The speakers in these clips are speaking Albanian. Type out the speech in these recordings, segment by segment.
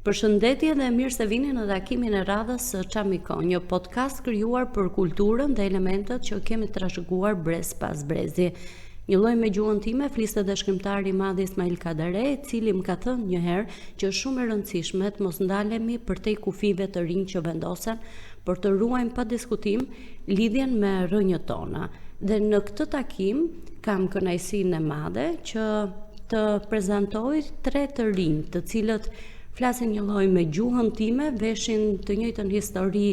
Përshëndetje dhe mirë se vini në takimin e radhës së Çamiko, një podcast krijuar për kulturën dhe elementët që kemi trashëguar brez pas brezi. Njëlloj me gjuhën time fliste dhe shkrimtari i madh Ismail Kadare, i cili më ka thënë një herë që është shumë e rëndësishme të mos ndalemi përtej kufijve të rinj që vendosen, por të ruajmë pa diskutim lidhjen me rrënjët tona. Dhe në këtë takim kam kënaqësinë e madhe që të prezantoj tre të rinj, të cilët flasin njëlloj me gjuhën time, veshin të njëjtën histori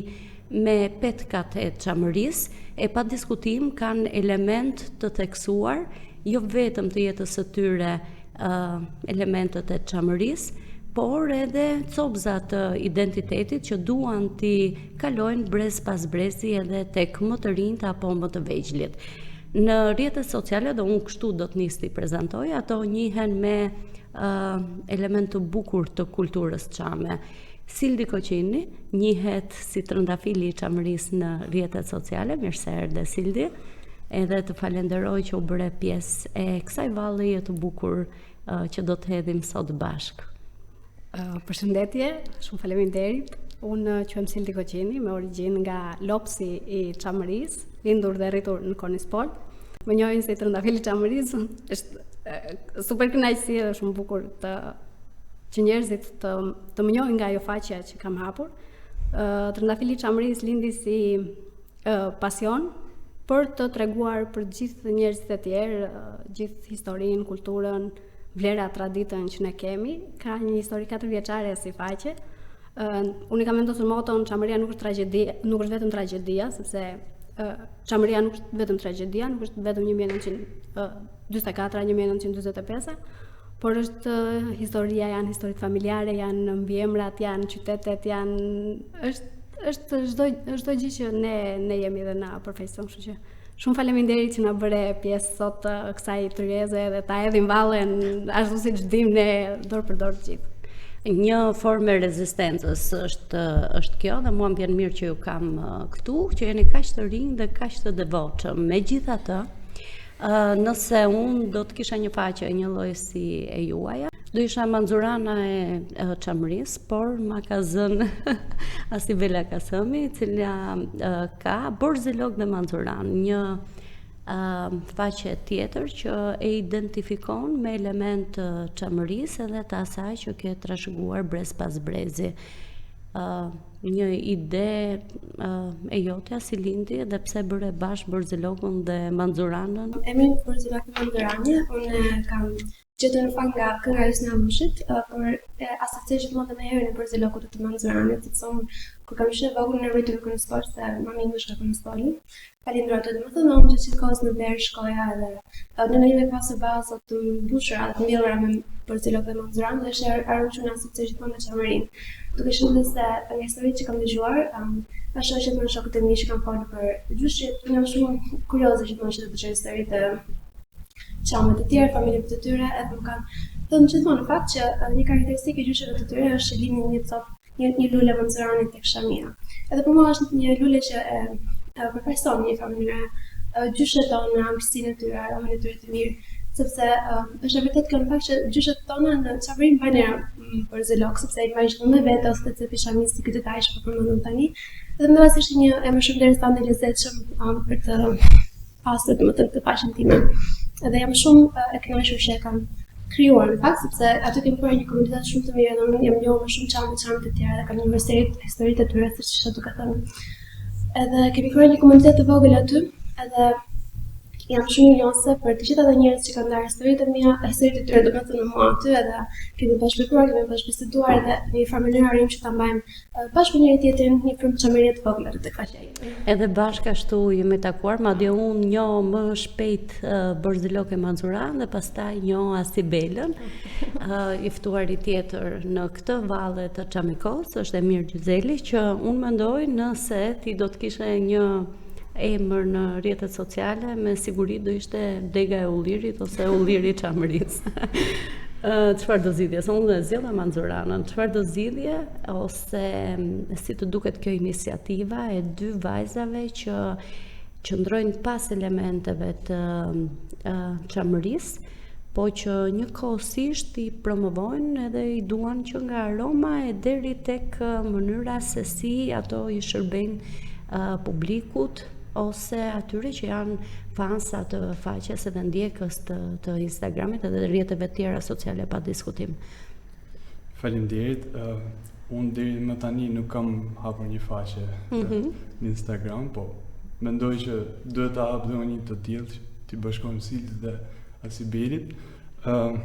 me petkat e Çamërisë, e pa diskutim kanë element të theksuar, jo vetëm të jetës së tyre uh, elementët e Çamërisë, por edhe copëza të identitetit që duan t'i kalojnë brez pas brezi edhe tek më të rinjtë apo më të vegjlit. Në rrjetet sociale dhe unë kështu do të nis t'i prezantoj, ato njihen me uh, element të bukur të kulturës çame. Sildi Koqini njihet si trëndafili i Çamërisë në rrjetet sociale, mirë se erdhe Sildi. Edhe të falenderoj që u bëre pjesë e kësaj valleje të bukur uh, që do të hedhim sot bashkë. Uh, përshëndetje, shumë faleminderit. Unë quhem Sildi Koqini, me origjinë nga Lopsi i Çamërisë, lindur dhe rritur në Konispol. Më njohin si trëndafili i Çamërisë, është super kënaqësi dhe shumë bukur të që njerëzit të të më njohin nga ajo faqja që kam hapur. Ë Trëndafili i Çamërisë lindi si uh, pasion për të treguar për gjithë njerëzit e tjerë, uh, gjithë historinë, kulturën, vlerat, traditën që ne kemi. Ka një histori 4 vjeçare si faqe. Uh, unë i kam vendosur moton Çamëria nuk është tragjedi, nuk është vetëm tragjedia, sepse uh, Çamëria nuk është vetëm tragjedia, nuk është vetëm 1944 1945, por është historia, janë historitë familjare, janë mbiemrat, janë qytetet, janë është është çdo çdo gjë që ne ne jemi dhe na përfaqëson, kështu që shumë faleminderit që na bëre pjesë sot të kësaj tryeze dhe ta hedhim vallen ashtu siç dim ne dorë për dorë të gjithë. Një formë e rezistencës është është kjo dhe mua më vjen mirë që ju kam këtu, që jeni kaq të rinj dhe kaq të devotshëm. Megjithatë, Nëse unë do të kisha një faqe njëlloj si e juaja, do isha Manxurana e Çamërisë, por ma ka zënë Asibela Kasëmi, e cila ka Borzilok dhe Manxuran, një faqe tjetër që e identifikon me element të Çamërisë edhe të asaj që ke trashëguar brez pas brezi. një ide e jotja si lindi dhe pse bëre bashkë Borzilokun dhe Manxuranën? Emrin Borzilok dhe Manxurani, unë e kam gjetur në fakt nga kënga e Hysni Alushit, por e asocioj gjithmonë dhe me erën e Borzilokut dhe të Manxuranit, sepse unë kur kam qenë e vogël jam rritur në Konispol, se mami ime është nga Konispoli. Ka lindur aty, domethënë unë gjithë kohës në verë shkoja edhe nëna ime ka pasur vazo të mbushura dhe të mbjellura me borzilok dhe manxuran dhe është aromë që unë asocioj gjithmonë me Çamërinë. Duke qenë dhe se nga historitë që kam dëgjuar, um, pa shoqet me shokët e mi që kanë folur për gjyshit, unë jam shumë kurioze gjithmonë që të dëgjoj historitë e çamëve të tjerë, familjeve të tyre, edhe më kanë thënë gjithmonë në fakt që një karakteristikë e gjysheve të tyre është që linin një copë një një lule manxurani tek shamia. Edhe për mua është një lule që e, e përfaqëson në një farë mënyre gjyshet tona, ëmbëlsinë e tyre, aromën e tyre të mirë, sepse uh, është e vërtetë kjo në fakt që gjyshet tona në Çamëri mbajnë erë borzilok, sepse i mbajnë gjithmonë me vete ose te cepi i shamisë si ky detaj që po përmendëm tani. Dhe mendova se ishte një emër shumë interesant dhe lezetshëm um, për të pasur domethënë këtë faqen time. Edhe jam shumë e kënaqur që e kam krijuar në fakt sepse aty kemi bërë një komunitet shumë të mirë dhe unë jam njohur me shumë çamë çamë të tjerë dhe kam njohur historitë historitë e tyre siç isha duke thënë. Edhe kemi krijuar një komunitet të vogël aty, edhe jam shumë mirënjohëse për të gjithë ata njerëz që kanë ndarë historitë e mia, historitë e tyre domethënë me mua aty edhe kemi bashkëvepruar, kemi bashkëbiseduar edhe në një farë mënyrë arrijmë që ta mbajmë bashkë me njëri tjetrin një frymë çamërie të vogël aty tek faqja ime. Edhe bashkë ashtu jemi takuar, madje unë njoh më shpejt uh, Borzilok e Manxuran dhe pastaj njoh Asibelën. Uh, I ftuari tjetër në këtë valle të Çamikos është Emir Gjyzeli që unë mendoj nëse ti do të kishe një emër në rrjetet sociale, me siguri do ishte dega e ullirit ose ulliri i Çamërisë. Çfarë do zgjidhje? Se unë e zgjodha Manxuranën. Çfarë do zgjidhje ose si të duket kjo iniciativa e dy vajzave që qëndrojnë pas elementeve të Çamërisë? po që njëkohësisht i promovojnë edhe i duan që nga aroma e deri tek mënyra se si ato i shërbejnë uh, publikut ose atyre që janë fansa të faqes edhe ndjekës të, të Instagramit edhe rrjeteve tjera sociale pa diskutim. Faleminderit. Uh, unë deri më tani nuk kam hapur një faqe mm -hmm. në Instagram, po mendoj që duhet ta hap dhe unë një të tillë, t'i bashkohem Siltit dhe Asibelit. Uh,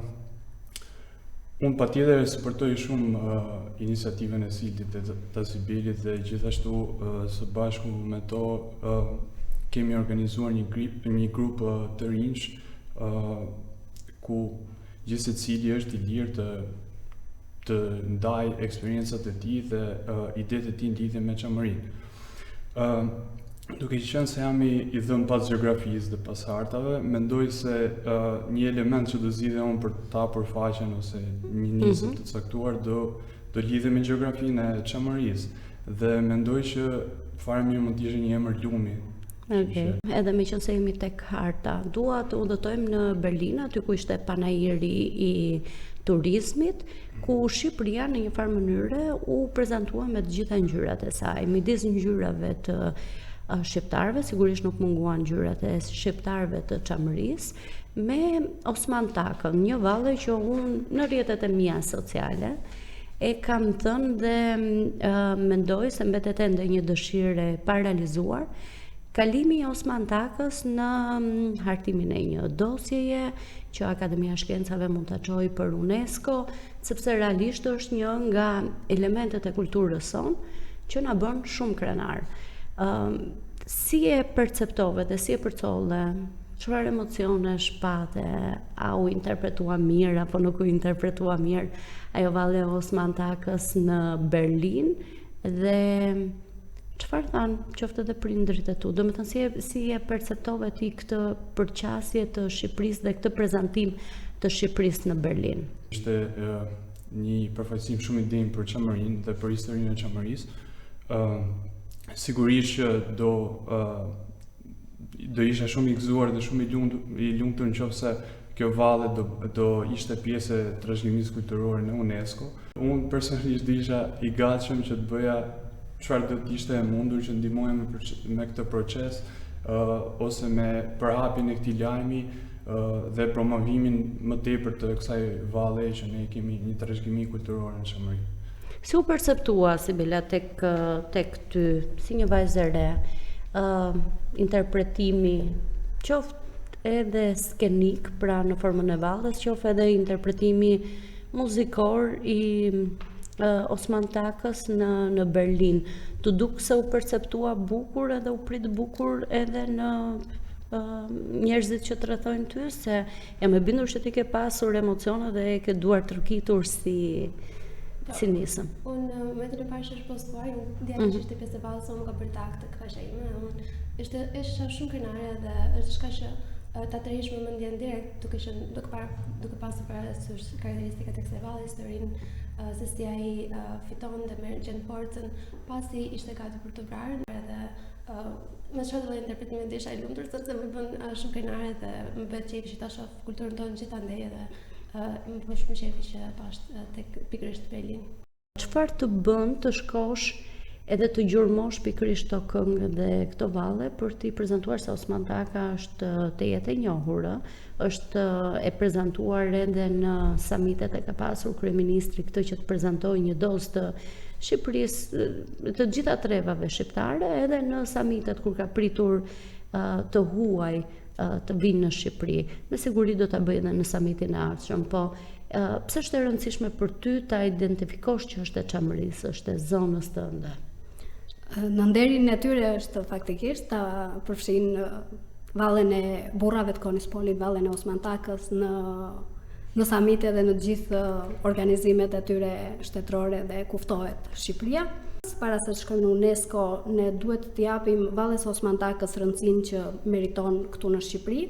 unë patjetër e suportoj shumë uh, iniciativën e Siltit dhe të Asibelit dhe gjithashtu uh, së bashku me to uh, kemi organizuar një, grip, një grup uh, të rinjsh uh, ku gjithsecili është i lirë të të ndajë eksperiencat e tij dhe uh, idetë e tij në lidhje me Çamërinë. Ë uh, duke qenë se jam i, i dhënë pas gjeografisë dhe pas hartave, mendoj se uh, një element që do zgjidhja unë për të hapur faqen ose një nismë mm -hmm. të caktuar do do lidhej me gjeografinë e Çamërisë dhe mendoj që fare mirë mund të ishte një emër lumi Okej. Okay. Edhe meqenëse jemi tek harta, dua të udhëtojmë në Berlin, aty ku ishte panairi i turizmit, ku Shqipëria në një farë mënyre u prezantua me të gjitha ngjyrat e saj. Midis ngjyrave të shqiptarëve, sigurisht nuk munguan ngjyrat e shqiptarëve të Çamërisë, me Osman Takën, një valle që unë në rrjetet e mia sociale e kam thënë dhe uh, mendoj se mbetet ende një dëshirë e parealizuar, kalimi i Osman Takës në mm, hartimin e një dosjeje që Akademia e Shkencave mund ta çojë për UNESCO, sepse realisht është një nga elementet e kulturës sonë që na bën shumë krenar. Ëm uh, si e perceptove dhe si e përcolle Çfarë emocionesh pate? A u interpretua mirë apo nuk u interpretua mirë ajo valle e Osman Takës në Berlin dhe çfarë thanë qoftë edhe prindërit e tu? Domethënë si e, si e perceptove ti këtë përqasje të Shqipërisë dhe këtë prezantim të Shqipërisë në Berlin? Ishte e, një përfaqësim shumë i denjë për Çamërinë dhe për historinë e Çamërisë. Ë sigurisht që do ë do isha shumë i gëzuar dhe shumë i lumtur, i lumtur në qoftë se kjo valle do do ishte pjesë e trashëgimisë kulturore në UNESCO. Unë personalisht do isha i gatshëm që të bëja çfarë do të ishte e mundur që ndihmoja me me këtë proces uh, ose me përhapjen e këtij lajmi uh, dhe promovimin më tepër të kësaj valleje që ne kemi një trashëgimi kulturore në Çamëri. Si u perceptua Sibela tek tek ty si një vajzë e re, ë uh, interpretimi qoftë edhe skenik, pra në formën e valles, qoftë edhe interpretimi muzikor i uh, Osman Takës në në Berlin. T'u duk se u perceptua bukur edhe u prit bukur edhe në uh, njerëzit që të rrethojnë ty se Jam e bindur që ti ke pasur emocione dhe e ke duartrokitur si po, si nisëm. Unë në momentin e parë që është postuar, një djalë mm -hmm. që ishte pjesë e valles, më ka bërë tag tek faqja ime, unë ishte isha shumë krenare dhe është diçka që ta tërheq vëmendjen direkt duke qenë duke parë duke pasur parasysh karakteristikat e kësaj valle, historinë uh, se si ai uh, fiton dhe merr gjen forcën pasi ishte gati për t'u vrarë edhe uh, me çfarë lloj interpretimi do isha e lumtur sepse më bën uh, shumë krenare dhe më bëhet qejfi që ta shoh kulturën tonë gjithandej edhe uh, më bën shumë qejfi që pashë uh, tek pikërisht Berlin. Çfarë të bën të shkosh edhe të gjurmosh pikërisht këto këngë dhe këto valle për t'i prezantuar se Osman Taka është tejet e njohur, ë, është e prezantuar edhe në samitet e ka pasur kryeministri këtë që të prezantojë një dozë të Shqipërisë, të gjitha trevave shqiptare, edhe në samitet kur ka pritur të huaj të vinë në Shqipëri. Me siguri do ta bëjë edhe në samitin e ardhshëm, po pse është e rëndësishme për ty ta identifikosh që është e Çamërisë, është e zonës tënde? Në nderin e tyre është faktikisht ta përfshijnë vallen e burrave të Konispolit, vallen e Osman Takës në në samite dhe në të gjithë organizimet e tyre shtetërore dhe ku ftohet Shqipëria. Para se të shkojmë në UNESCO, ne duhet t'i japim valles Osman Takës rëndësinë që meriton këtu në Shqipëri.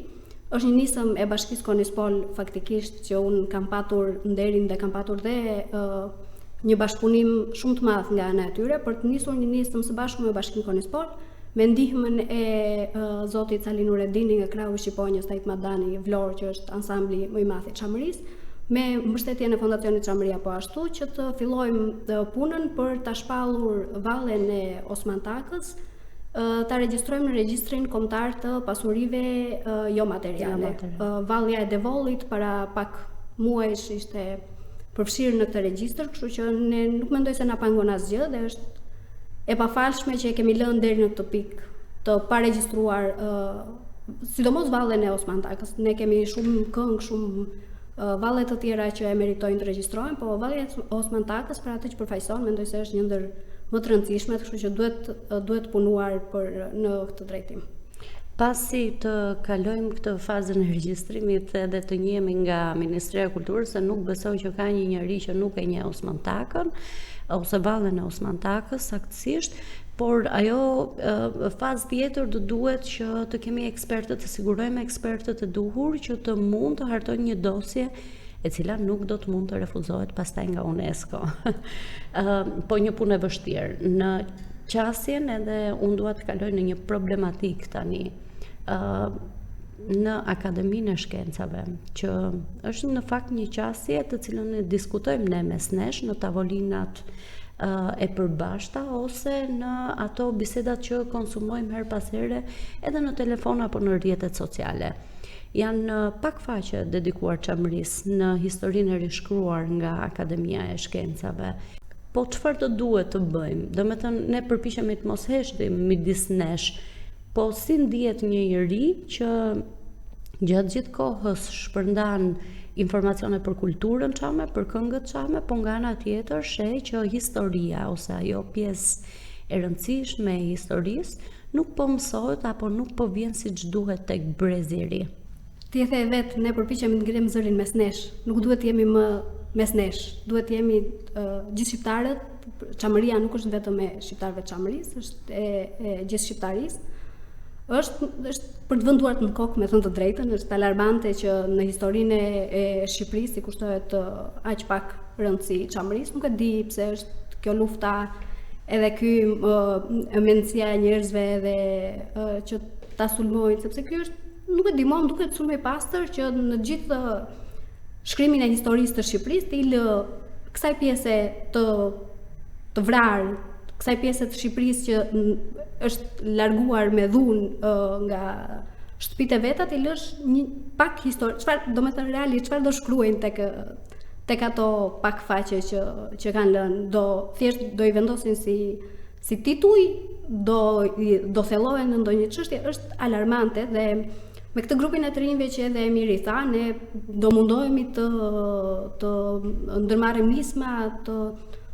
Është një nisëm e Bashkisë Konispol faktikisht që unë kam patur nderin dhe kam patur dhe uh, një bashkëpunim shumë të madh nga ana e tyre për të nisur një nisëm së bashku me Bashkinë Konispol. me ndihmën e zotit Sali Nuredini nga krahu i Shqiponjës Tait Madani Vlorë që është ansambli më i madh i Çamërisë, me mbështetjen e Fondacionit Çamëria po ashtu që të fillojmë punën për ta shpallur vallen e Osman Takës, ta regjistrojmë në regjistrin kombëtar të pasurive jo materiale. Vallja e Devollit para pak muajsh ishte përfshirë në këtë regjistër, kështu që ne nuk mendoj se na pengon asgjë dhe është e pafalshme që e kemi lënë deri në këtë pikë të paregjistruar uh, sidomos vallen e Osman Takës. Ne kemi shumë këngë, shumë uh, valle të tjera që e meritojnë të regjistrohen, po vallja e Osman Takës për atë që përfaqëson, mendoj se është një ndër më të rëndësishmet, kështu që duhet duhet punuar për në këtë drejtim. Pasi të kalojmë këtë fazën e regjistrimit edhe të njihemi nga Ministria e Kulturës, se nuk besoj që ka një njeri që nuk e njeh Osman Takën ose vallen e Osman Takës saktësisht, por ajo fazë tjetër do duhet që të kemi ekspertët, të sigurojmë ekspertët e duhur që të mund të hartojnë një dosje e cila nuk do të mund të refuzohet pastaj nga UNESCO. po një punë e vështirë. Në qasjen edhe unë dua të kaloj në një problematikë tani. ë në Akademinë e Shkencave, që është në fakt një qasje të cilën e diskutojmë ne mes nesh në tavolinat e përbashkëta ose në ato bisedat që konsumojmë herë pas here edhe në telefon apo në rrjetet sociale. Janë pak faqe dedikuar Çamërisë në historinë e rishkruar nga Akademia e Shkencave. Po çfarë do duhet të bëjmë? Domethënë ne përpiqemi të mos heshtim midis nesh. Po si ndihet një i ri që gjatë gjithë kohës shpërndan informacione për kulturën çame, për këngët çame, po nga ana tjetër sheh që historia ose ajo pjesë e rëndësishme e historisë nuk po mësohet apo nuk po vjen siç duhet tek brezi i ri. Ti e the vetë, ne përpiqemi të ngremë zërin mes nesh. Nuk duhet të jemi më mes nesh. Duhet të jemi uh, gjithë shqiptarët. Çamëria nuk është vetëm e shqiptarëve të Çamërisë, është e, e gjithë shqiptarisë. Është është për të vënë duart në kokë, me thënë të drejtën, është alarmante që në historinë e, e Shqipërisë i kushtohet aq pak rëndësi Çamërisë. Nuk e di pse është kjo lufta edhe ky uh, mendësia e njerëzve edhe uh, që ta sulmojnë, sepse ky është Nuk e di, mua më duket sulm i pastër që në gjithë shkrimin e historisë të Shqipërisë ti lë kësaj pjese të të vrarë, kësaj pjese të Shqipërisë që është larguar me dhunë nga shtëpitë e veta, t'i lësh një pak histori, çfarë, domethënë realisht çfarë do shkruajnë tek tek ato pak faqe që që kanë lënë, do thjesht do i vendosin si Si tituj do do thellohen në ndonjë çështje është alarmante dhe me këtë grupin e të rinjve që edhe Emiri tha, ne do mundohemi të të ndërmarrim nisma, të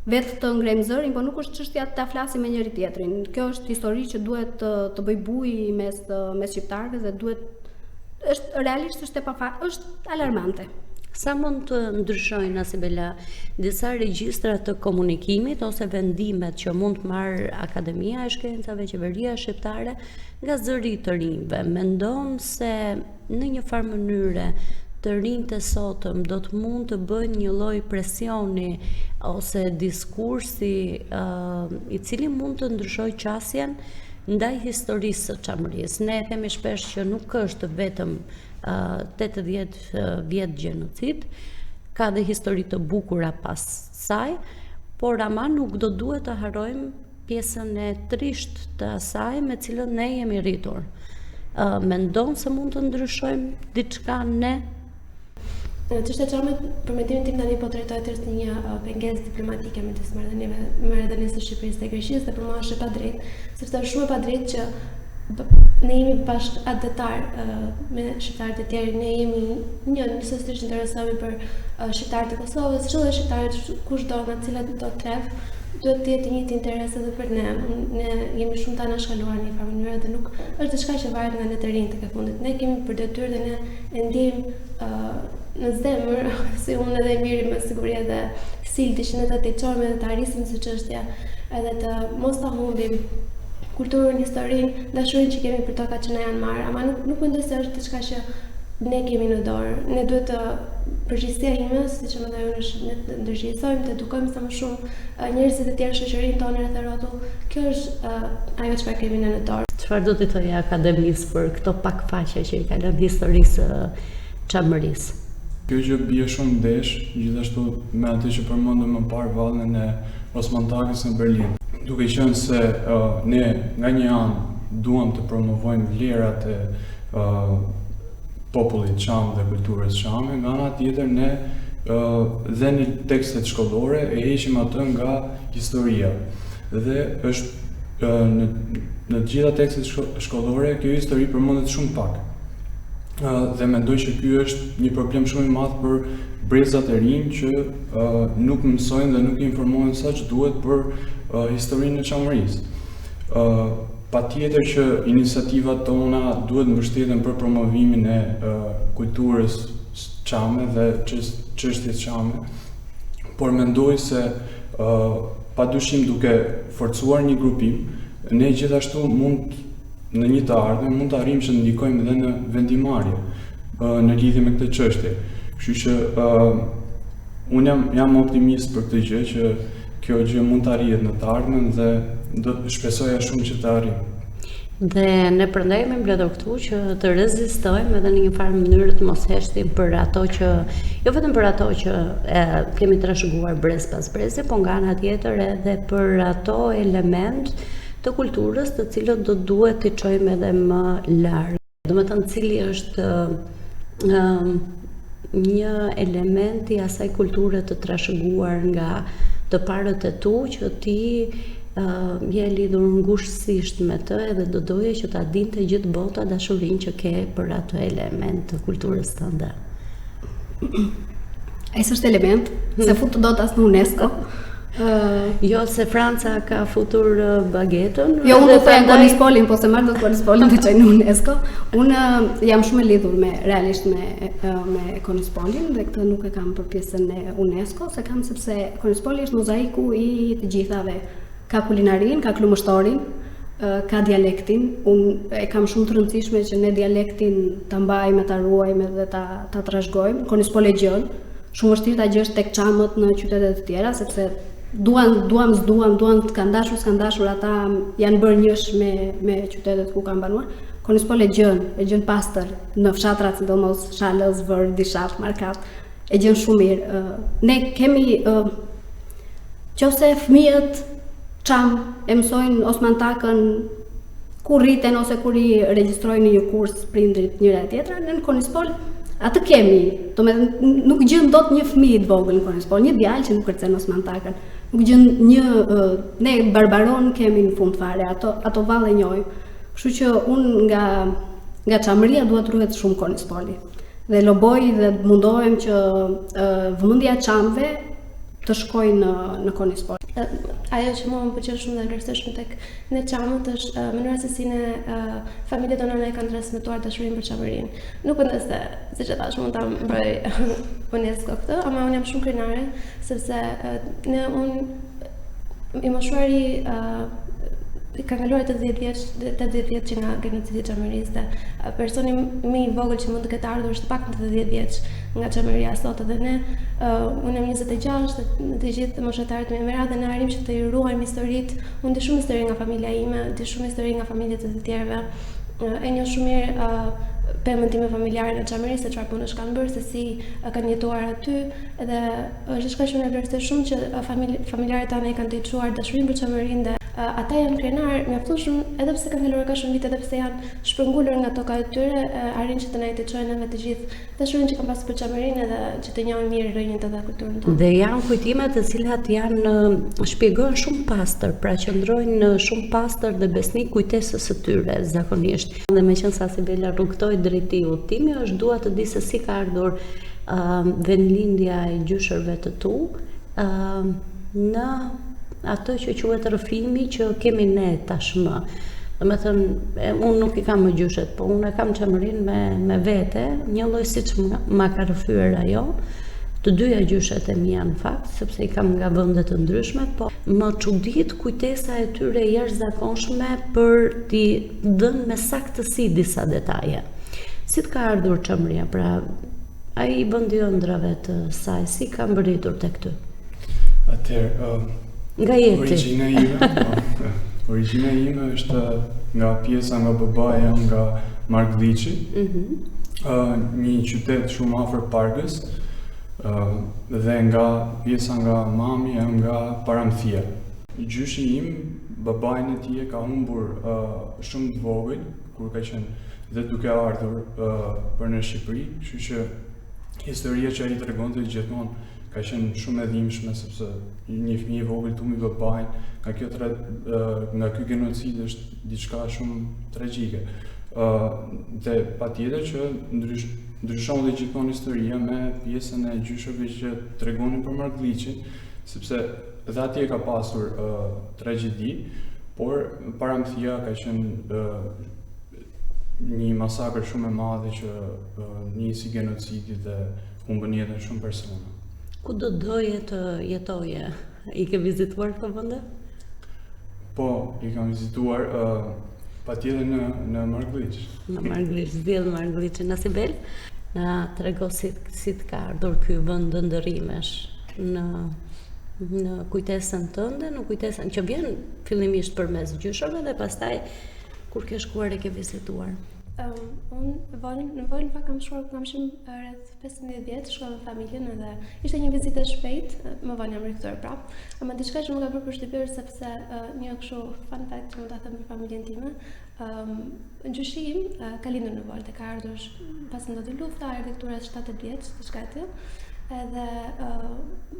vetë të ngrejmë zërin, por nuk është çështja ta flasim me njëri tjetrin. Kjo është histori që duhet të, të bëjë bujë mes mes shqiptarëve dhe duhet është realisht është e pafa, është alarmante. Sa mund të ndryshojnë Asibela disa regjistra të komunikimit ose vendimet që mund të marrë Akademia e Shkencave, qeveria shqiptare nga zëri i të rinjve? Mendon se në një farë mënyre të rinjtë e sotëm do të mund të bëjnë një lloj presioni ose diskursi uh, i cili mund të ndryshojë qasjen ndaj historisë së Çamërisë. Ne e themi shpesh që nuk është vetëm 80 vjet gjenocid, ka dhe histori të bukura pas saj, por ama nuk do duhet të harrojmë pjesën e trishtë të asaj me cilën ne jemi rritur. Mendon se mund të ndryshojmë diçka ne? Çështja çame për mendimin tim tani po trajtohet si një pengesë diplomatike midis marrëdhënieve marrëdhënies së Shqipërisë dhe Greqisë dhe për mua është e padrejtë, sepse është shumë e padrejtë që ne jemi bashkatdhetarë uh, me shqiptarët e tjerë, ne jemi një, nëse thjesht interesohemi për uh, shqiptarët e Kosovës, çdo lloj shqiptarët, kushdo nga cilado trevë, duhet të jetë i njëjti interes edhe për ne. Ne jemi shumë të anashkaluar në një farë mënyre dhe nuk është diçka që varet nga ne të rinjtë tek e fundit. Ne kemi për detyrë dhe ne e ndjejmë uh, në zemër, si unë edhe Emiri me siguri edhe Sildi që ne të çohemi edhe ta rrisim si çështje, edhe të mos ta humbim kulturën, historinë, dashurinë që kemi për tokat që na janë marrë, ama nuk nuk mendoj se është diçka që ne kemi në dorë. Ne duhet të përgjegjësia ime, siç e mendoj unë, është ne të ndërgjegjësojmë, të edukojmë sa më shumë njerëzit e tjerë në shoqërinë tonë rreth e rrotull. Kjo është uh, ajo çfarë kemi ne në dorë. Çfarë do t'i thoje akademisë për këto pak faqe që i ka lënë historisë së Çamërisë? Kjo gjë bie shumë ndesh, gjithashtu me atë që përmendëm më parë vallen e Osman Takës në Berlin. Duke qenë se uh, ne nga një anë duam të promovojmë vlerat e uh, popullit çam dhe kulturës çame, nga ana tjetër ne uh, dhe në tekstet shkollore e heqim atë nga historia. Dhe është në në të gjitha tekstet shkollore kjo histori përmendet shumë pak. Dhe mendoj që ky është një problem shumë i madh për brezat e rinj që nuk mësojnë dhe nuk informohen sa ç'duhet për historinë e Çamërisë. Patjetër që iniciativat tona duhet mbështeten për promovimin e kulturës çame dhe çështjes çame, por mendoj se Pa dyshim duke forcuar një grupim, ne gjithashtu mund në një të ardhme mund të arrijmë që të ndikojmë edhe në vendimmarrje në lidhje me këtë çështje. Kështu që uh, unë jam jam optimist për këtë gjë që kjo gjë mund të arrihet në të ardhmen dhe do të shpresoja shumë që të arrijmë. Dhe ne prandaj jemi mbledhur këtu që të rezistojmë edhe në një farë mënyrë të mos heshtim për ato që jo vetëm për ato që e, kemi trashëguar brez pas brezi, po nga ana tjetër edhe për ato elementë të kulturës të cilët do duhet t'i çojmë edhe më larg. Domethënë cili është ë një element i asaj kulture të trashëguar nga të parët e tu që ti uh, je lidhur ngushtësisht me të edhe do doje që ta dinte gjithë bota dashurinë që ke për atë element të kulturës tënde. Ai s'është element, s'e fut dot as në UNESCO. Uh, jo se Franca ka futur bagetën. Jo, unë do të them Konispolin, po s'e marr dot Konispolin të çoj në UNESCO. Unë jam shumë e lidhur me realisht me me Konispolin dhe këtë nuk e kam për pjesën e UNESCO, se kam sepse Konispoli është mozaiku i të gjithave. Ka kulinarinë, ka klumështorin, ka dialektin. Unë e kam shumë të rëndësishme që ne dialektin ta mbajmë, ta ruajmë dhe ta ta trashëgojmë. Konispol e gjen. Shumë vështirë ta gjesh tek çamët në qytete të tjera, sepse duan, duam, s'duam, duan të kanë dashur, s'kanë dashur, ata janë bërë njësh me me qytetet ku kanë banuar. Konispol e gjen, e gjen pastër në fshatrat sidomos Shalës, Vërë, Dishat, Markat, e gjen shumë mirë. Ne kemi qoftë se fëmijët çam e mësojnë Osman Takën kur rriten ose kur i regjistrojnë në një kurs prindrit njëra e tjetra, në Konispol atë kemi. Domethënë nuk gjen dot një fëmijë të vogël në Konispol, një djalë që nuk kërcen Osman Takën. Nuk gjen një ne Barbaron kemi në fund fare, ato ato valle njohim. Kështu që unë nga nga Çamëria dua të ruhet shumë Konispoli. Dhe loboj dhe mundohem që vëmendja e çamëve të shkojë në në Konispol. Ajo që mua më pëlqen shumë dhe vlerësoj shumë tek ne çamët është uh, mënyra se si ne uh, familjet tona na e kanë transmetuar dashurinë për Çamërinë. Nuk mendoj se, siç e thashë, mund ta mbroj UNESCO këtë, ama unë jam shumë krenare sepse uh, ne unë i moshuari uh, ka kaluar 80 vjeç, 80 vjet që nga gjenocidi i Çamërisë dhe personi më i vogël që mund të ketë ardhur është të paktën 80 vjeç nga Çamëria sot edhe ne uh, unë jam 26 dhe të gjithë moshatarët më me radhë ne arrijmë që të i ruajmë historitë. Unë di shumë histori nga familja ime, di shumë histori nga familjet e të tjerëve. Uh, e njoh shumë mirë uh, pemën time familjare në Çamëri se çfarë punësh kanë bërë, se si uh, kanë jetuar aty dhe Është diçka që unë e vlerësoj shumë që familj, familjarët tanë e kanë tejçuar dashurinë për Çamërinë dhe ata janë krenar mjaftueshëm edhe pse kanë kaluar kaq shumë vite edhe pse janë shpërngulur nga toka e tyre, arrijnë që të na i tejçojnë neve të gjithë dashurinë që kanë pasur për Çamërinë edhe që të njohim mirë rrënjët edhe kulturën tonë. Dhe janë kujtime të cilat janë shpjegojnë shumë pastër, pra qëndrojnë shumë pastër dhe besnik kujtesës së tyre zakonisht. Dhe meqenëse Asibela rrugëtoi drejt tij udhëtimi, është dua të di se si ka ardhur vendlindja e gjyshërve të tu në atë që quhet rrëfimi që kemi ne tashmë. Domethënë, unë nuk i kam më gjyshet, po unë e kam Çamërinë me, me vete, një lloj siç ma ka rrëfyer ajo, të dyja gjyshet e mia në fakt, sepse i kam nga vende të ndryshme, po më çudit kujtesa e tyre e jashtëzakonshme për t'i dhënë me saktësi disa detaje. Si të ka ardhur Çamëria, pra ai vend i ëndrrave të saj, si ka mbërritur tek ty? Atëherë, uh, nga je ti? Origjina ime, po, origjina ime është nga pjesa nga babai jam nga Margëlliçi. Mm -hmm. uh, një qytet shumë afër Pargës. Uh, dhe nga pjesa nga mami jam nga Paramthia. Gjyshi im, babain e tij e ka humbur uh, shumë të vogël kur ka qenë dhe duke ardhur uh, për në Shqipëri, kështu që historia që ai tregonte gjithmonë ka qenë shumë e dhimbshme sepse një fëmijë i vogël të humbi babain, nga kjo tra, nga ky gjenocid është diçka shumë tragjike. Ë dhe patjetër që ndrysh, ndryshon dhe gjithmonë historia me pjesën e gjyshërve që tregonin për Margëlliçin, sepse dhe atje ka pasur uh, tragjedi, por Paramthia ka qenë uh, një masakër shumë e madhe që uh, nisi gjenocidi dhe humbën jetën shumë persona. Ku do doje të jetoje? I ke vizituar këto vende? Po, i kam vizituar uh, patjetër në në Margëlliç. Në Margëlliç, zgjedh Margëlliçin. Na Sibel, na trego si si të ka ardhur ky vend ëndërrimesh në në kujtesën tënde, në kujtesën që vjen fillimisht përmes gjyshërve dhe pastaj kur ke shkuar e ke vizituar. Um, unë Volën, në Volë në fakt kam shkuar kur kam qenë rreth 15 vjeç, shkova me familjen edhe ishte një vizitë e shpejtë, më vonë jam rikthyer prapë. Ama diçka që më ka bërë përshtypje është sepse uh, një kështu fun fact që mund ta them për familjen time, um, gjyshi im uh, ka lindur në Volë dhe ka ardhur pasi ndodhi lufta, erdhi këtu rreth 7 vjeç, diçka e tillë. Edhe uh,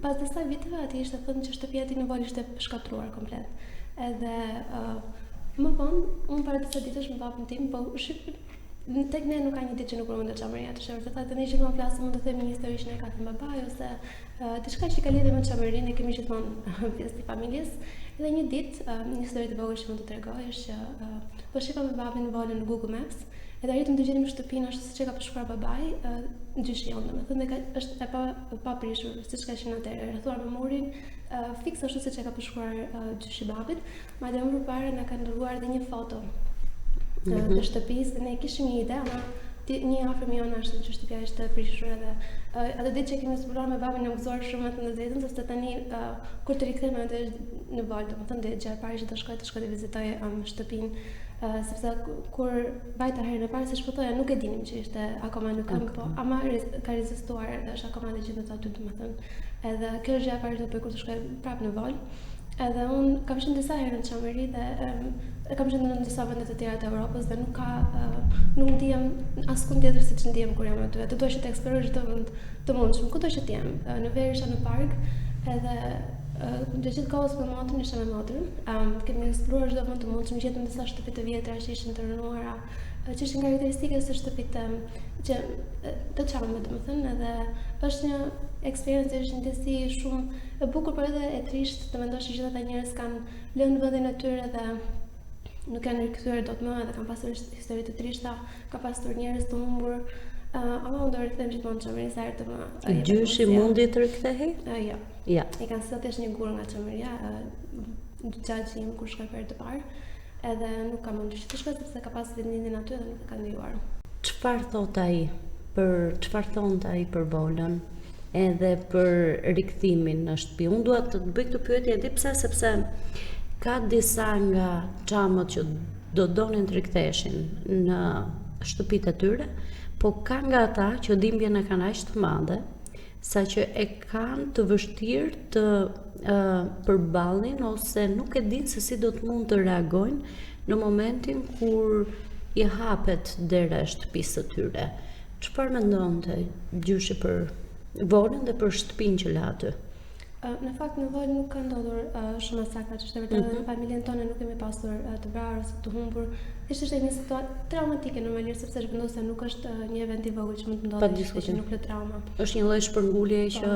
pas disa viteve atij ishte thënë që shtëpia e tij në Volë ishte shkatërruar komplet. Edhe uh, Më vonë, unë para disa ditësh me babën tim, po shif tek ne nuk ka një ditë që nuk përmendet Çamëria, të vërtetë dhe ne gjithmonë flasim, mund të themi një histori që na ka thënë babai ose uh, diçka që ka lidhje me Çamërinë, e kemi gjithmonë pjesë të familjes. Edhe një ditë, uh, një histori të vogël që mund të tregoj është që uh, po shihja me babin Volën në Google Maps, edhe arritëm të gjenim shtëpinë ashtu siç e ka përshkruar babai, uh, gjyshi jonë, domethënë dhe ka, është e pa e paprishur, siç ka qenë atëherë, rrethuar me murin, uh, fiks ashtu siç e ka përshkruar uh, gjyshi i babit. Madje më përpara na kanë dërguar edhe një foto mm -hmm. të shtëpisë dhe ne kishim një ide, ama një i afërm jonë është që shtëpia ishte e prishur edhe uh, atë ditë që kemi zbuluar me babin jam gëzuar shumë me thënë të drejtën sepse tani uh, kur të rikthehem atë në Volë, domethënë do jetë gjëja e parë që do shkoj të shkoj të vizitoj um, shtëpinë uh, sepse kur vajta herën e parë siç po thoja nuk e dinim që ishte akoma në këmbë, po ama ka rezistuar edhe është akoma dhe gjithë aty domethënë. Edhe kjo është gjëja e parë që do bëj kur të shkoj prapë në Volë. Edhe unë kam qenë disa herë në Çamëri dhe um, kam qenë në disa vende të tjera të Evropës dhe nuk ka uh, nuk ndihem askund tjetër siç ndihem kur jam aty. Aty dua që të eksploroj çdo vend të mundshëm, kudo që të jem. Uh, në verë isha në park edhe uh, gjatë gjithë kohës me motrën isha me motrën. Um, kemi eksploruar çdo vend të mundshëm, gjetëm disa shtëpi të vjetra që ishin të rrënuara, që ishin karakteristike së shtëpitë që të çamëve, domethënë, edhe është një eksperiencë, është një ndjesi shumë e bukur, por edhe e trishtë të mendosh që gjithë ata njerëz kanë lënë vendin e tyre dhe nuk janë rikthyer dot më edhe kanë pasur histori të trishta, ka pasur njerëz të humbur. Uh, ama unë do rikthehem gjithmonë në Çamëri sa herë të më Gjyshi mundi të rikthehej? Uh, jo. Ja. I kanë sjellë thjesht një gur nga Çamëria, uh, xhaxhi im kur shkoi për herë të parë. Edhe nuk ka mundur që të shkojë sepse ka pasur vendlindjen aty dhe nuk e kanë lejuar. Çfarë thotë ai për çfarë thonte ai për Volën edhe për rikthimin në shtëpi? Unë dua të të bëj këtë pyetje, e di pse, sepse ka disa nga çamët që do donin të riktheheshin në shtëpitë e tyre, po ka nga ata që dhimbjen e kanë aq të madhe saqë e kanë të vështirë të uh, përballen ose nuk e dinë se si do të mund të reagojnë në momentin kur i hapet dera e shtëpisë së tyre. Çfarë mendonte gjyshi për Volën dhe për shtëpinë që la aty? Në fakt në Volë nuk ka ndodhur uh, shumë masakra, që është e vërtetë mm -hmm. në familjen tonë nuk kemi pasur uh, të vrarë ose të humbur. Thjesht ishte një situatë traumatike normalisht sepse zhvendosja nuk është uh, një event i vogël që mund të ndodhë, që nuk lë trauma. Është një lloj shpërngulje po. që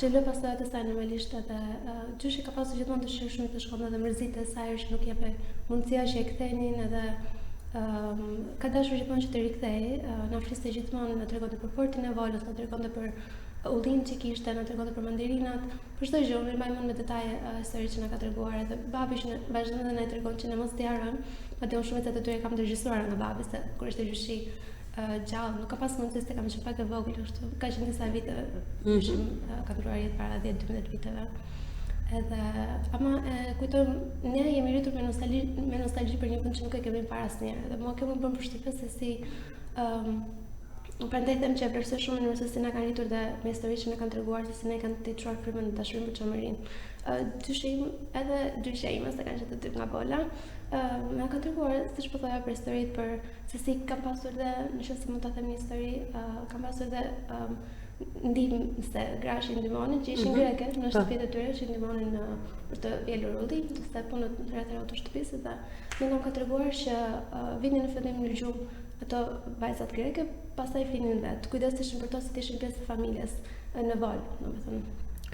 që lë pasojat e saj normalisht edhe uh, gjyshi ka pasur gjithmonë dëshirë shumë të shkonte dhe mërzitej sa herë që nuk jepej mundësia që e kthenin edhe um, ka dashur gjithmonë që të rikthehej, uh, na fliste gjithmonë, na tregonte për portin e Volës, na tregonte për ullinjtë që kishte, na tregonte për mandarinat, për çdo gjë, unë i mbaj mend me detaje uh, historitë që na ka treguar edhe babi që vazhdon edhe na i tregon që ne mos t'i harrojmë, madje unë shumicën e tyre i kam të regjistruara nga babi se kur ishte gjyshi uh, gjallë, nuk ka pas mundësi se kam qenë pak e vogël kështu, ka qenë disa vite, mm -hmm. uh, ka ndërruar jetë para 10-12 viteve. Edhe ama e kujtojmë ne jemi rritur me nostalgji me nostalgji për një vend që nuk e kemi parë asnjëherë. Dhe mua kjo më bën përshtypje se si ëm um, prandaj them që e vlerësoj shumë mënyrën se si na kanë rritur dhe me histori që na kanë treguar se si na kanë tejçuar frymën e dashurinë për Çamërinë. Ë uh, gjyshi im, edhe gjyshja ime se kanë qenë të dy nga Vola, ë uh, më kanë treguar siç po thoja për historitë për se si kam pasur dhe në qoftë se mund ta them një histori, uh, kam pasur dhe um, ndihmëse gra që ndihmonin, që ishin mm -hmm. greke në po. shtëpitë e tyre që ndihmonin në për të vjelur ullinj, ose punët rreth e rrotull shtëpisë dhe nëna më ka treguar që uh, vinin në fillim në gjumë ato vajzat greke, pastaj flinin vetë. Kujdeseshin për to si të ishin pjesë e familjes në Volë, domethënë.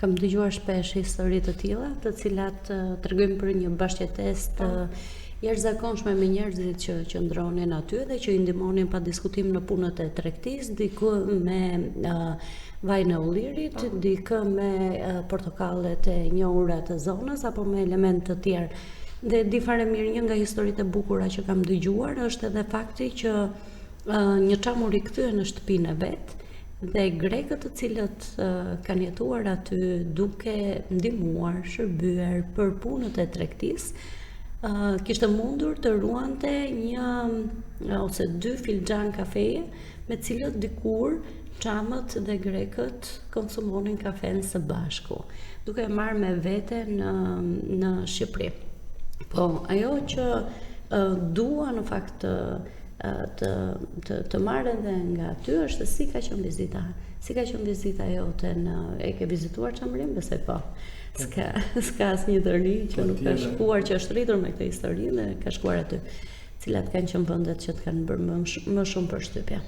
Kam dëgjuar shpesh histori të tilla, të cilat uh, tregojnë për një bashkëjetesë të po. jashtëzakonshme me njerëzit që qëndronin aty dhe që i ndihmonin pa diskutim në punët e tregtisë, dikë me uh, vajin e ullirit, po. dikë me uh, portokallet e njohura të zonës apo me elementë të tjerë. Dhe di fare mirë një nga historitë e bukura që kam dëgjuar është edhe fakti që uh, një çam u rikthye në shtëpinë e vet dhe grekët të cilët uh, kanë jetuar aty duke ndihmuar, shërbyer për punët e tregtisë, uh, kishte mundur të ruante një ose dy filxhan kafeje me të cilët dikur çamët dhe grekët konsumonin kafen së bashku, duke e marrë me vete në në Shqipëri. Po, ajo që uh, dua në fakt të të të, të marr edhe nga ty është si ka qenë vizita. Si ka qenë vizita jote në e ke vizituar Çamërinë? Besoj po. S'ka s'ka asnjë të ri që po, nuk ka shkuar, që është rritur me këtë histori dhe ka shkuar aty. Cilat kanë qenë vendet që të kanë bërë më, më shumë përshtypje?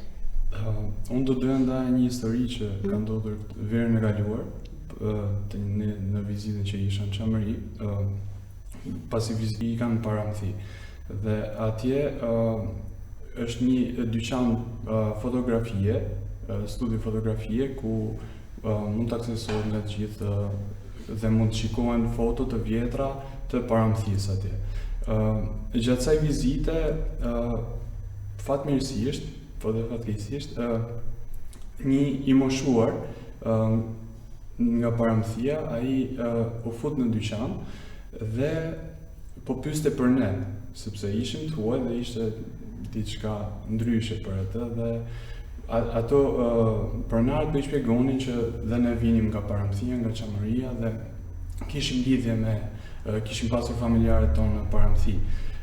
Uh, unë do doja ndaj një histori që mm. ka ndodhur verën e kaluar, uh, të në, në vizitën që isha në Çamëri, uh, pasi vizitoj ika në Paramthi. Dhe atje uh, është një dyqan uh, fotografie, uh, studio fotografie ku uh, mund të aksesohet nga të gjithë uh, dhe mund të shikohen foto të vjetra të Paramthisë atje. Uh, gjatë kësaj vizite, uh, fatmirësisht, po dhe fatkeqësisht, uh, një i moshuar uh, nga Paramthia, ai uh, u fut në dyqan dhe po pyeste për ne, sepse ishim të huaj dhe ishte diçka ndryshe për atë dhe ato uh, pronarët po i shpjegonin që dhe ne vinim nga Paramthia, nga Çamëria dhe kishim lidhje me uh, kishim pasur familjarët tonë në Paramthi.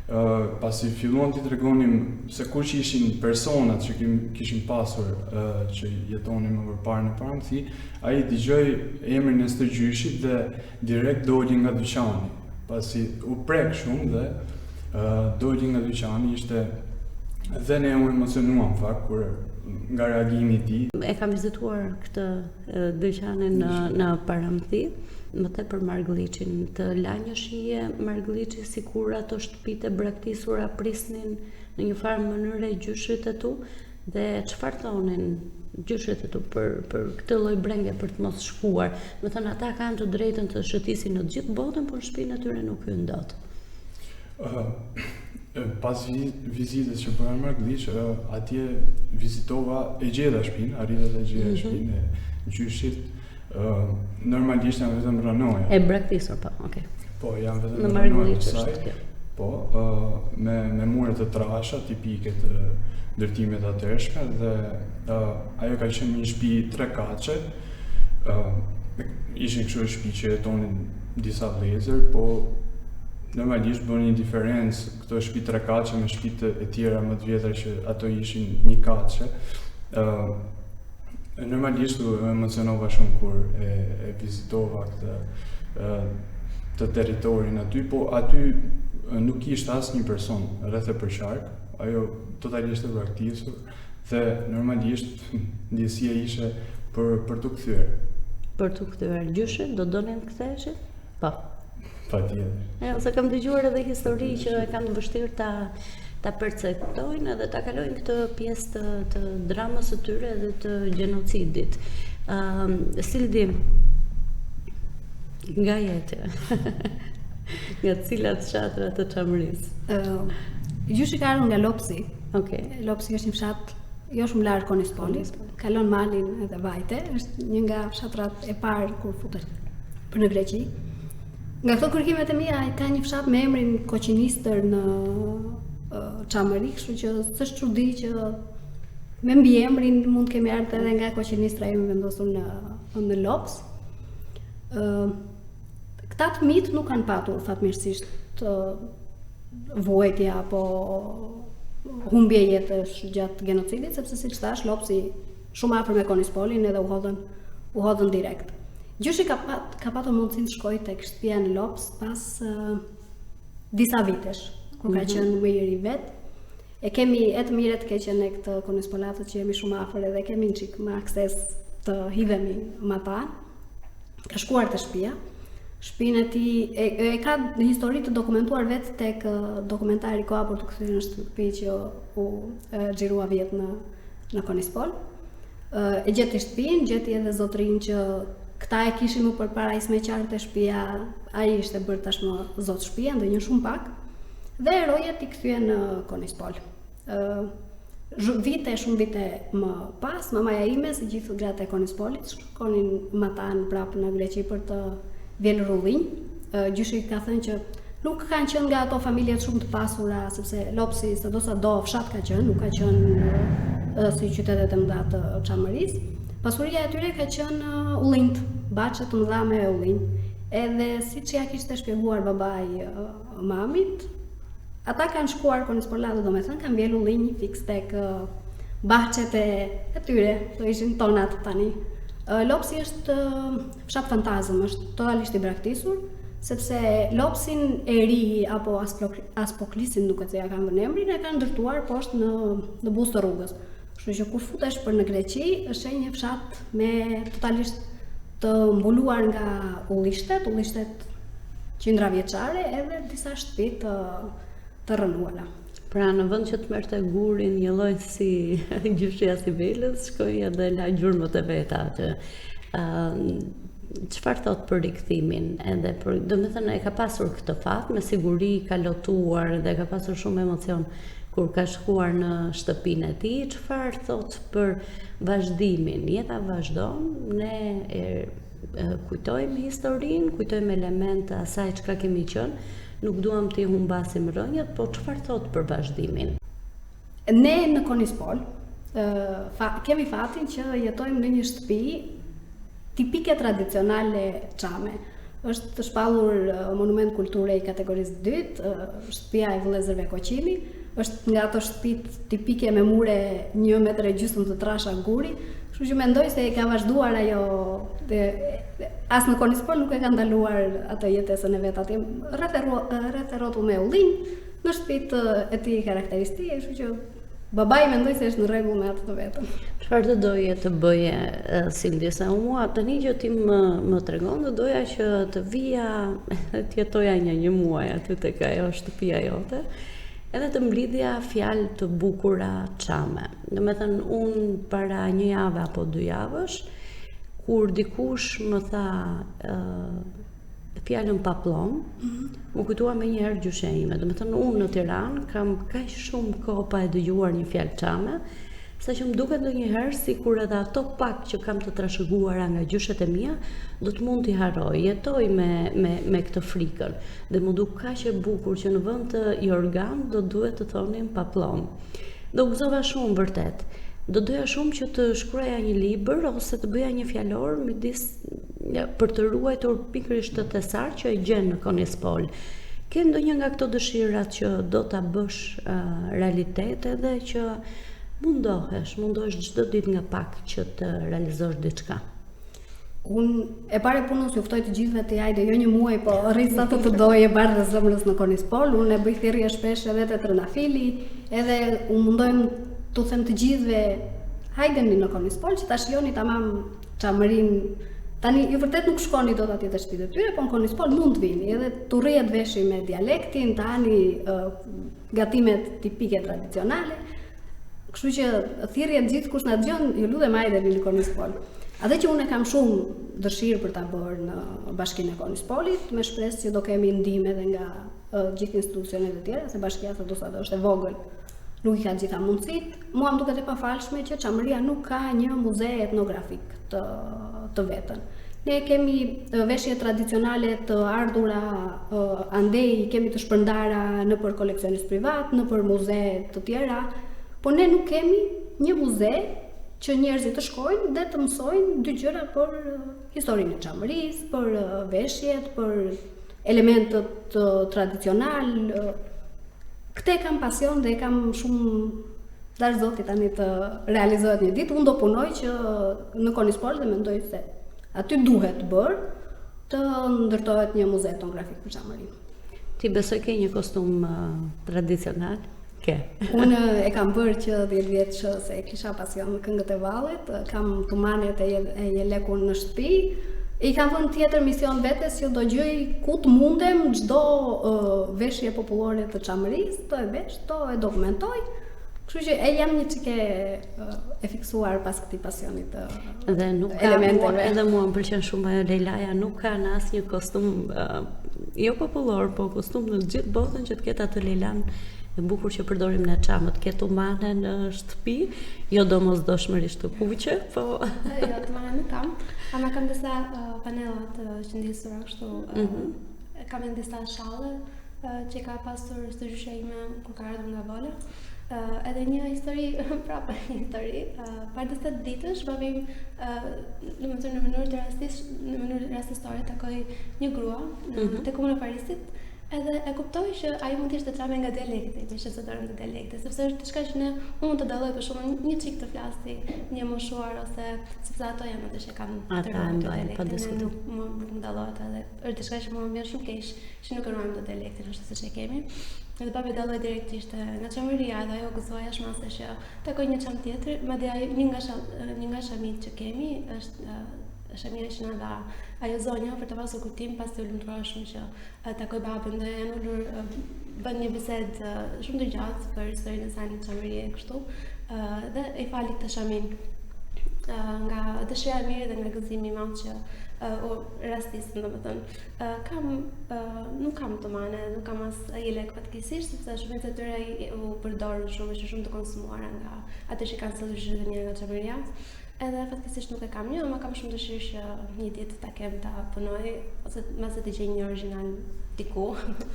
Uh, pasi filluam t'i tregonim se kush ishin personat që kim, kishim pasur uh, që jetonin më përpara në Paramthi, ai dëgjoi emrin e stërgjyshit dhe direkt doli nga dyqani. Pasi u prek shumë dhe uh, doli nga dyqani ishte dhe ne u emocionuam fakt kur nga reagimi i tij. E kam vizituar këtë dyqanin në në Paramthi, më the për Margëlliçin, të la një shije Margëlliçi sikur ato shtëpitë e braktisura prisnin në një farë mënyre gjyshërit e tu Dhe çfarë thonin gjyshërit e tu për për këtë lloj brenge për të mos shkuar? Domethënë ata kanë të drejtën të shëtisin në të gjithë botën, por në shtëpinë e tyre nuk hyjnë dot. Uh, pas vizitës që bëra në Margëlliç, uh, atje vizitova, e gjeta shtëpinë, arrita ta gjeja mm -hmm. shtëpinë e gjyshit. Uh, normalisht janë vetëm rrënoja. E braktisur po, okay. Po, janë vetëm në rrënoja të saj. Po, uh, me me mure të trasha tipike të ndërtimit të atëhershme dhe uh, ajo ka qenë një shtëpi trekatëshe. Uh, ishin kështu shtëpi që jetonin disa vëllezër, po normalisht bën një diferencë këto shtëpi trekatëshe me shtëpitë e tjera më të vjetra që ato ishin njëkatëshe. Ë uh, Normalisht u emocionova shumë kur e, e vizitova këtë e, të territorin aty, po aty nuk ishte asnjë person rreth e përqark, ajo totalisht e braktisur dhe normalisht ndjesia ishte për për t'u kthyer. Për t'u kthyer, gjyshërit do donin të ktheheshin? Po. Patjetër. E, ose kam dëgjuar edhe histori që e kanë të vështirë ta ta perceptojnë edhe ta kalojnë këtë pjesë të, të dramës së tyre edhe të gjenocidit. Ëm uh, Sildi nga je ti? nga cilat fshatra të Çamërisë? Ë uh, gjyshi ka ardhur nga Lopsi. Okej. Okay. Lopsi është një fshat jo shumë larg Konispolit, kalon malin edhe vajte, është një nga fshatrat e parë kur futesh për në Greqi. Nga këto kërkimet e mia ka një fshat me emrin Koqinistër në Çamëri, kështu që s'është çudi që me mbiemrin mund të kemi ardhur edhe nga Koqinistra jemi vendosur në në Lops. Ë këta të mitë nuk kanë patur fatmirësisht të vuajtje apo humbje jetësh gjatë genocidit, sepse siç thashë, Lopsi shumë afër me Konispolin edhe u hodhën u hodhën direkt. Gjyshi ka pat, ka patur mundësinë të shkojë tek shtëpia në Lops pas uh, disa vitesh, kur ka mm -hmm. qenë më i ri vetë. E kemi e të mirë e të keqe ne këtë Konispolatët që jemi shumë afër edhe kemi një çik më akses të hidhemi matanë. Ka shkuar te shtëpia. Shtëpinë e tij e, e ka në histori të dokumentuar vetë tek dokumentari Koha për t'u kthyer në shtëpi që u xhirua vjet në në Konispol. E gjeti shtëpinë, gjeti edhe zotërinë që këta e kishin më përpara ismeqar te shtëpia, ai ishte bërë tashmë zot shtëpie, ndenjën shumë pak dhe rojet i kthyen në Konispol. Ë vite, shumë vite më pas, mamaja ime, si gjithë gratë e Konispolit, shkonin matanë prapë në Greqi për të vjelë ullinj. Gjyshi ka thënë që nuk kanë qenë nga ato familjet shumë të pasura, sepse Lopsi sado sado fshat ka qenë, nuk ka qenë si qytetet e mëdha të Çamërisë. Pasuria e tyre ka qenë ullinjtë, bahçe të mëdha me ullinj. Edhe siç ia kishte shpjeguar babai mamit, ata kanë shkuar Konispolatët, domethënë kanë vjelë ullinj fiks tek bahçet e, e tyre, do ishin tonat tani. Lopsi është fshat fantazëm, është totalisht i braktisur, sepse Lopsin e ri apo Aspoklisin duket se ia kanë vënë emrin, e kanë ndërtuar poshtë në në buzë të rrugës. Kështu që kur futesh për në Greqi, është një fshat me totalisht të mbuluar nga ullishtet, ullishtet qindra vjeçare edhe disa shtëpi të të rrënuara. Pra në vend që të merrte gurin një lloj si gjyshja Sibelës, shkoi edhe la gjurmët e veta aty. Ëm çfarë thotë për rikthimin edhe për, domethënë e ka pasur këtë fat, me siguri ka lotuar dhe ka pasur shumë emocion kur ka shkuar në shtëpinë e tij, çfarë thotë për vazhdimin? Jeta vazhdon, ne e kujtojmë historinë, kujtojmë elemente të asaj çka kemi qenë, nuk duam t'i humbasim rrënjët, po çfarë thotë për vazhdimin? Ne në Konispol fa, kemi fatin që jetojmë në një shtëpi tipike tradicionale çame. Është shpallur monument kulture i kategorisë dytë, shtëpia e vëllezërve Koqini, është nga ato shtëpitë tipike me mure një metër e gjysmë të trasha guri, kështu që mendoj se e ka vazhduar ajo dhe as në Konispol nuk e ka ndaluar atë jetesën e vet atje rreth e rreth e rrotull me ullinj në shtëpitë e tij karakteristike, kështu që babai mendoj se është në rregull me atë të vetën. Çfarë do doje të bëje Sildi, se mua tani që ti më më tregon do doja që të vija të jetoja një një muaj aty tek ajo shtëpia jote. Edhe të mblidhja fjalë të bukura çame. Domethënë unë para një jave apo dy javësh kur dikush më tha uh, fjalën papllom, mm -hmm. m'u kujtua menjëherë gjyshja ime. Domethënë unë në Tiranë kam kaq shumë kohë pa e dëgjuar një fjalë çame, sa që më duket ndonjëherë sikur edhe ato pak që kam të trashëguara nga gjyshet e mia, do të mund t'i harroj. Jetoj me me me këtë frikën dhe m'u duk kaq e bukur që në vend të jorgan do duhet të thonim papllom. Dhe u gëzova shumë vërtet. Do doja shumë që të shkruaja një libër ose të bëja një fjalor midis për të ruajtur pikërisht këtë thesar që e gjen në Konispol. Ke ndonjë nga këto dëshirat që do ta bësh uh, realitet edhe që mundohesh, mundohesh çdo ditë nga pak që të realizosh diçka. Unë e para e punës ju ftoj të gjithëve të hajde jo një muaj, po rri sa të të dojë barrë dhe zemrës në Konispol. Unë e bëj thirrje shpesh edhe te Trëndafili, edhe u mundohem t'u them të gjithëve hajdeni në Konispol që ta shijoni tamam Çamërinë. Tani ju vërtet nuk shkoni dot atje te shtëpitë e tyre, po në Konispol mund të vini, edhe t'u rrihet veshi me dialektin, të hani uh, gatimet tipike tradicionale. Kështu që thirrje të gjithë kush na dëgjon, ju lutem hajdeni në Konispol. Atë që unë e kam shumë dëshirë për ta bërë në Bashkinë e Konispolit, me shpresë që do kemi ndihmë edhe nga uh, gjithë institucionet e tjera, se bashkia sado sado është e vogël, nuk i ka të gjitha mundësitë. Mua më duket e pafalshme që Çamëria nuk ka një muze etnografik të të vetën. Ne kemi veshje tradicionale të ardhura andej, kemi të shpërndara nëpër koleksionistë privatë, nëpër muze të tjera, po ne nuk kemi një muze që njerëzit të shkojnë dhe të mësojnë dy gjëra për historinë e Çamërisë, për veshjet, për elementët tradicionalë. Këtë e kam pasion dhe e kam shumë dashtë Zoti tani të realizohet një ditë. Unë do punoj që në Konispol dhe mendoj se aty duhet bërë të ndërtohet një muze etnografik për Çamërinë. Ti besoj ke një kostum uh, tradicional? Ke. Unë e kam bërë që 10 vjeç se e kisha pasion këngët e vallet, kam tumanet e, e jelekun në shtëpi. I kam vënë tjetër mision vetes që do gjej ku të mundem çdo uh, veshje popullore të Çamërisë, do e vesh, do e dokumentoj. Kështu që e jam një çike e fiksuar pas këtij pasioni të dhe nuk ka mua, edhe mua më pëlqen shumë ajo Lejlaja, nuk ka në asnjë kostum uh, jo popullor, po kostum në gjithë botën që të ketë atë Lejlan e bukur që përdorim ne çamët, ke tumane në shtëpi, jo domosdoshmërisht të kuqe, po jo, tumane nuk kam, ama kam disa uh, fanella të qëndisura kështu. Uh, mm -hmm. Kam edhe disa shalle uh, që ka pasur stërgjyshja ime kur ka ardhur nga Vola. Uh, edhe një histori, prapë një histori, uh, para disa ditësh babi im, uh, domethënë në mënyrë të rastis, në mënyrë rastësore takoi një grua në mm -hmm. te Komuna e Parisit, edhe e kuptoi që ajo mund të ishte çame nga dialekti, meqë se dorën të dialekti, sepse është diçka që ne unë mund të dalloj për shembull një çik të flasi një moshuar ose sepse ato janë ato që kanë të ruajtur dialektin, nuk nuk më dallohet edhe është diçka që mua më vjen shumë keq që nuk e ruajmë dot dialektin ashtu siç e kemi. Edhe babi dalloi direkt që ishte nga Çamëria, edhe ajo u gëzua jashtë mase që takoi një çam tjetër, madje ajo një nga sham, një nga shamitë që kemi është shamia që na dha ajo zonja për të pasur kujtim pasi u lumturua shumë që takoi babën dhe janë ulur bën një bisedë shumë të gjatë për historinë e saj në Çamëri e kështu dhe i fali këtë shaminë nga dëshira e mirë dhe nga gëzimi i madh që u rastisën, domethënë. Kam nuk kam tumane, nuk kam as jelek fatkeqësisht, sepse shumica e tyre u përdorën shumë, ishin shumë të konsumuara nga ato që kanë sjellë gjyshërit e mia nga Çamëria. Edhe fatkeqësisht nuk e kam një, ama kam shumë dëshirë që një ditë ta kem ta punoj ose mbase të gjej një origjinal diku.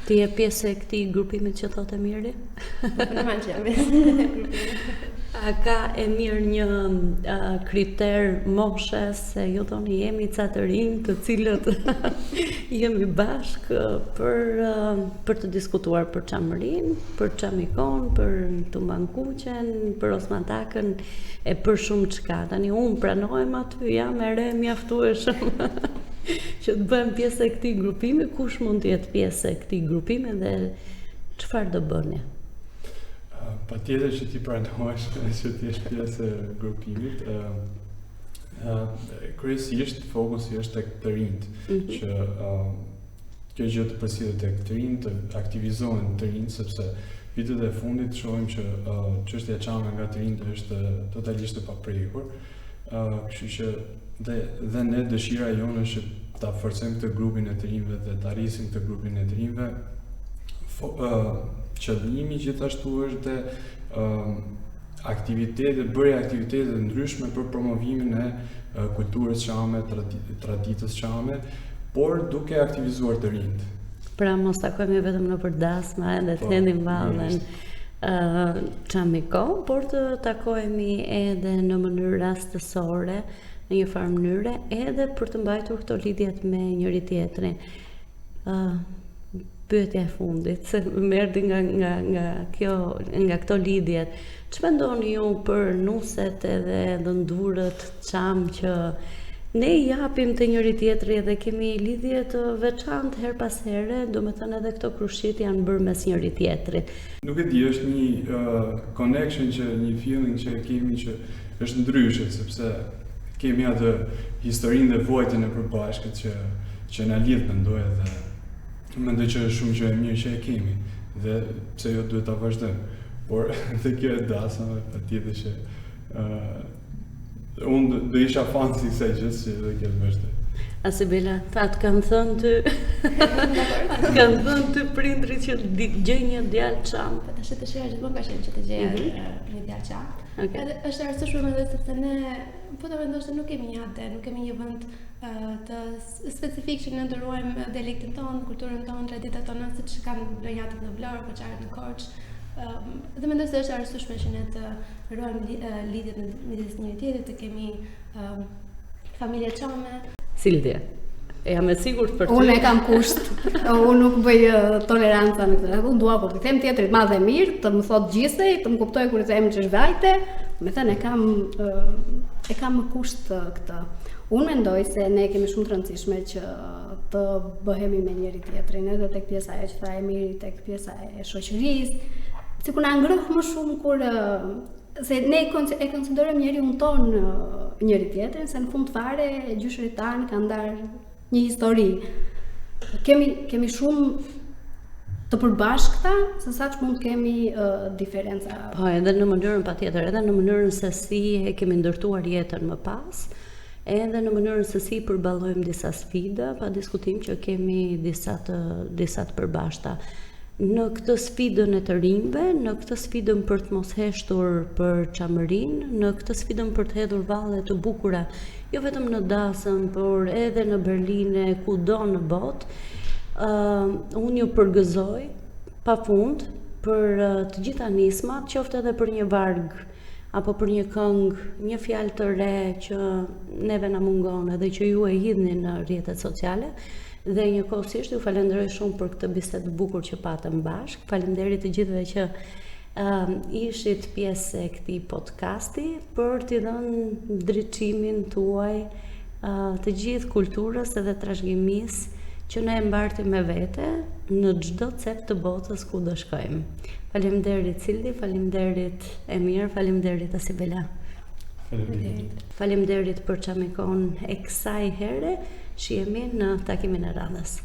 Ti je pjesë e këtij grupimi që thotë Emiri? Po normal që jam pjesë e grupimit. A ka Emir një uh, kriter moshe se ju thoni jemi ca të rinj të cilët jemi bashkë për uh, për të diskutuar për Çamërinë, për Çamikon, për Tumankuqen, për Osman Takën e për shumë çka. Tani unë pranohem aty, jam e re mjaftueshëm që të bëhem pjesë e këtij grupimi, kush mund të jetë pjesë e këtij grupimi dhe çfarë do bëni? Patjetër që ti pranohesh që të jesh pjesë e grupimit. Ë kryesisht fokusi është tek të rinjtë, mm -hmm. që uh, kjo gjë të përcillet tek të rinjtë, të aktivizohen të rinjtë sepse vitet e fundit shohim që uh, çështja çame nga të rinjtë është totalisht e paprekur. Uh, kështu që dhe dhe ne dëshira jonë është që ta forcojmë këtë grupin e të rinjve dhe ta rrisim këtë grupin e të rinjve. Fo, uh, qëllimi gjithashtu është dhe uh, aktivitete, bërja aktivitete të ndryshme për promovimin e kulturës çame, traditës çame, por duke aktivizuar të rinjtë. Pra mos takohemi vetëm nëpër dasma edhe të po, hedhim vallen uh, çamiko, por të takohemi edhe në mënyrë rastësore, në një farë mënyre, edhe për të mbajtur këto lidhjet me njëri tjetrin. Uh, pyetja e fundit, se më erdhi nga nga nga kjo nga këto lidhjet. Ç'mendoni ju për nuset edhe dhëndurët çam që ne i japim te njëri tjetri edhe kemi lidhje të veçantë herë pas here, domethënë edhe këto krushqitë janë bërë mes njëri tjetrit. Nuk e di, është një uh, connection që një feeling që e kemi që është ndryshe sepse kemi atë historinë dhe vuajtjen e përbashkët që që na lidh mendoj edhe mendoj që është shumë gjë e mirë që e kemi dhe pse jo duhet ta vazhdojmë. Por dhe kjo e dasmave patjetër që uh, unë do isha fan i kësaj gjësë që edhe kjo të vazhdojë. A Sibela, ta të kanë thënë ty, a të kanë thënë ty prindrit që të gjej një djalë çam? Po tash dëshira gjithmonë ka qenë që të gjeja mm -hmm. një djalë çam. Okay. Edhe është e arsyeshme mendoj sepse ne po ta mendosh nuk kemi një atdhe, nuk kemi një vend të specifik që ne të ruajmë dialektin tonë, kulturën tonë, traditat tona, siç kanë vlonjatët në Vlorë, korçarët në Korçë. Dhe mendoj se është e arsyeshme që ne të ruajmë lidhjet midis njëri-tjetrit, të kemi familje çame. Sildi, jam e sigurt për ty. Unë e kam kusht. Unë nuk bëj toleranca në këtë. Unë dua kur t'i them tjetrit madh e mirë, të më thotë gjithsej, të më kuptojë kur i them ç'është vajte. Domethënë e kam e kam kusht këtë. Unë mendoj se ne kemi shumë të rëndësishme që të bëhemi me njëri tjetrin, edhe tek pjesa ajo që tha Emiri, tek pjesa e shoqërisë. Sikur na ngroh më shumë kur se ne e konsiderojmë njeriun tonë njëri tjetrin, se në fund fare gjyshërit tanë kanë ndarë një histori. Kemi kemi shumë të përbashkëta se sa që mund të kemi uh, diferenca. Po, edhe në mënyrën patjetër, edhe në mënyrën se si e kemi ndërtuar jetën më pas, edhe në mënyrën se si përballojmë disa sfida, pa diskutim që kemi disa të disa të përbashkëta. Në këtë sfidën e të rinjve, në këtë sfidën për të mos heshtur për Çamërinë, në këtë sfidën për të hedhur valle të bukura, jo vetëm në dasëm, por edhe në Berlin e kudo në botë, uh, unë ju përgëzoj pa fund për të gjitha nismat, qoftë edhe për një varg apo për një këngë, një fjalë të re që neve na mungon edhe që ju e hidhni në rrjetet sociale dhe njëkohësisht ju falenderoj shumë për këtë bisedë të bukur që patëm bashkë. Faleminderit të gjithëve që uh, ishit pjesë e këtij podcasti për t'i dhënë ndriçimin tuaj uh, të gjithë kulturës edhe trashëgimisë që ne e mbartim me vete në çdo cep të botës ku do shkojmë. Faleminderit Sildi, faleminderit Emir, faleminderit Asibela. Faleminderit. Faleminderit për Çamikon e kësaj here. Shihemi në takimin e radhës.